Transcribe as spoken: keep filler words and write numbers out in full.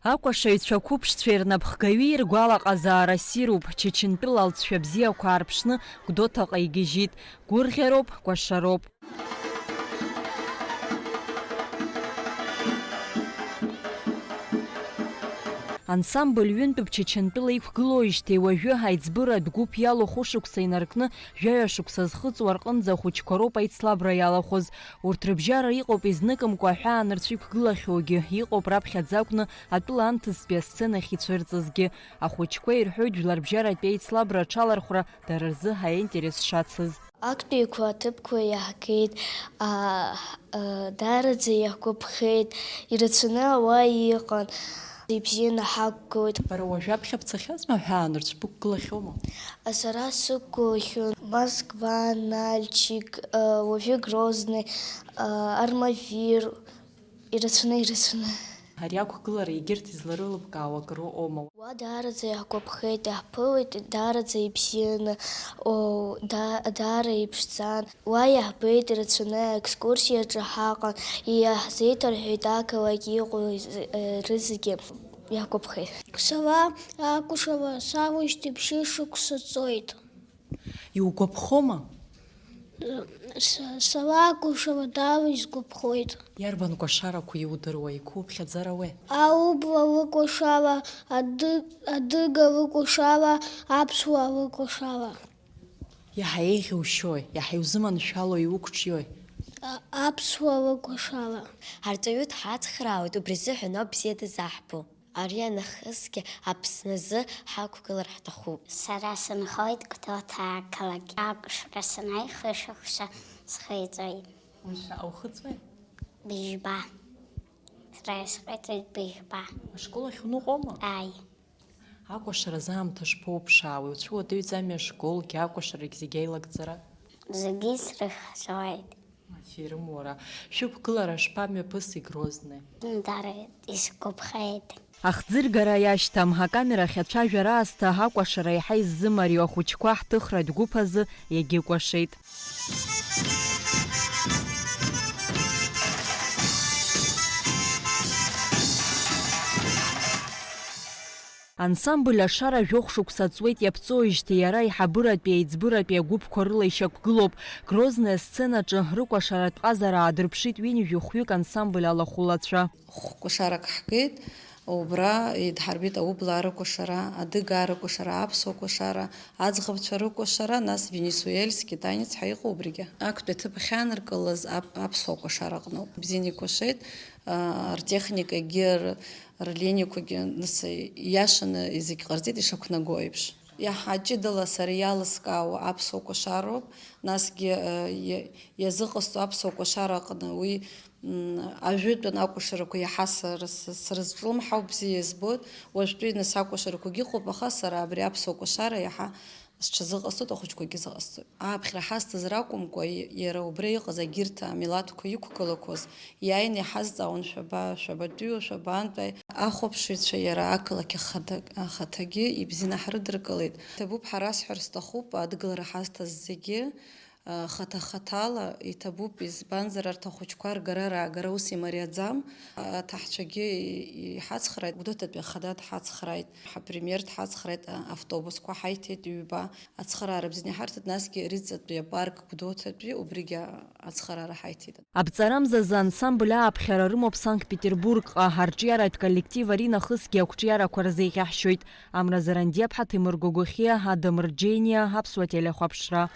Акәашаҩцәа қәыԥшцәеи рнапхгаҩи ргәалаҟазаара ссируп, Чачынтәыла алҵшәа бзиақәа аарԥшны Гәдоуҭаҟа игьежьит. Гәырӷьароуп, кәашароуп. Ансамбль ҩынтәуп Чачынтәыла иқәгылоижьҭеи уажәы аиҵбыратә гәыԥ иалоу хәышықәса инаркны, жәаҩа шықәса зхыҵуа рҟынӡа ахәыҷқәа роуп аицлабра иалахәыз. Урҭ рыбжьара иҟоуп изныкымкәа аҳәаа анырцәықәгылахьоугьы, иҟоуп раԥхьаӡа акәны атәыла анҭыҵтәи асценахь ицәырҵызгьы. Ахәыҷқәа ирҳәоит жәларбжьаратәи аицлабра аҽалархәра дара рзы аинтерес шацыз. Актәиқәа аҭыԥқәа иаҳгеит, аа, аа, даараӡа иаҳгәаԥхеит, ирацәаны ауаа иҟан, ибзианы ҳақәгылеит. Бара уажәаԥхьа бцахьазма, аҳәаа анырцә бықәгылахьоума? Сара сықәгылахьан Москва, Нальчик, уажәы Грозный, Армавир, ирацәаны, ирацәаны. Ари ақәгылара егьырҭ изларылыбкаауа акыр ыҟоума? Уа даараӡа иаҳгәаԥхеит, иаҳԥылеит даараӡа ибзианы, о, да-, даара иԥшӡан. Уа иаҳбеит ирацәаны, аекскурсиаҿы ҳаҟан, иаҳзеиҭарҳәеит ақалақь иҟоу з-, рызегьы. Иаҳгәаԥхеит. Сара акәашара салоижьҭеи ԥшьышықәса ҵуеит. Иугәаԥхома? С-, сара акәашара даара исгәаԥхоит. Иарбан кәашарақәа иудыруа, иқәуԥхьаӡарауеи? Аублаа лыкәашара, ады-, адыгаа лыкәашара, аԥсуаа лыкәашара. Иаҳа еиӷьушьои, иаҳа иузыманшәалои, иуқәҿиои? А-, аԥсуаа лыкәашара. Ҳарҵаҩы дҳацхраауеит, убри азыҳәан ауп бзиа дызаҳбо. Ари анахысгьы Аԥсны азы ҳақәгылар ҳҭахуп. Сара сынхоит Гәдоуҭа ақалақь. Акәашара санааи, хышықәса схеиҵоит. Мшәа, аухыҵуеи? Быжьба. Сара исхеиҵоит быжьба. Ашкол ахь уныҟәома? Ааи. Акәашаразы аамҭа шԥоуԥшаауеи? Уцәуадаҩӡами ашколгьы, акәашарагь зегь аилагӡара? Зегьы срыхьӡоит. Аферым уара. Шәықәгылара шԥамҩаԥыси Грозный? Дара исгәаԥхеит. Ахӡыргара иашьҭам, акамерахь ацәажәара аасҭа акәашара еиҳа иззымариоу ахәыҷқәа ҳҭыхратә гәыԥ азы иагьыкәашеит. Ансамбль Ашара жәохә шықәса ҵуеит иаԥҵоижьҭеи иара аиҳабыратәи аиҵбыратәи агәыԥқәа рыла ишьақәгылоуп. Грозный асценаҿы рыкәашаратә ҟазара аадырԥшит ҩынҩажәи хәҩык ансамбль алахәылацәа. Хә-кәашарак ҳгеит, убра идҳарбеит аублаа рыкәашара, адыгаа рыкәашара, аԥсуа кәашара, аӡӷабцәа рыкәашара, нас венесуельский танец ҳәа иҟоу убригьы. Актәи аҭыԥ ахьааныркылаз ап-, аԥсуа кәашара аҟноуп. Бзианы икәашеит, аа, ртехникагьы, р-, рлиниақәагьы, нас, ииашаны зегь ҟарҵеит ишақәнаго еиԥш. Иаҳа ҷыдала сара иалыскаауа аԥсуа кәашароуп, насгьы, э, иа-, иазыҟасҵо аԥсуа кәашара аҟны уи, м, ажәытәан акәашарақәа иаҳа сара с-, срызҿлымҳауп, бзиа избоит. Уажәтәи нас акәашарақәагьы ыҟоуп, аха сара абри аԥсуа кәашара иаҳа сҽазыҟасҵоит, ахәыҷқәагьы зыҟасҵоит. Ааԥхьара ҳазҭаз ракәымкәа, и-, иара убра иҟаз агьырҭ амилаҭқәа иқәгылақәоз, иааины иҳазҵаауан, шәаба, шәабатәиу, шәабантәи. Ахәаԥшыҩцәа иара ақалақь ахада-, ахаҭагьы ибзианы ҳрыдыркылеит. Иҭабуп ҳәа расҳәар сҭахуп, адгылара ҳазҭаз зегьы, а, хаҭа-хаҭала иҭабуп, избанзар, арҭ ахәыҷқәа ргара-раагара ус имариаӡам. Аҭаҳцәагьы и-, иҳацхрааит, Гәдоуҭатәи ахада дҳацхрааит, ҳапремиер дҳацхрааит, а, автобусқәа ҳаиҭеит ҩба. Ацхыраара бзианы иҳарҭеит, насгьы Риҵатәи апарк Гәдоуҭатәи убригьы ацхыраара ҳаиҭеит. Абҵарамзазы ансамбль ааԥхьара рымоуп Санкт-Петербургҟа, арҿиаратә коллектив ари нахысгьы ақәҿиарақәа рзеиӷьаҳшьоит. Амра Зарандиаԥҳа, Ҭемыр Гогохиа, Адам Рџьениа, Аԥсуа телехәаԥшра.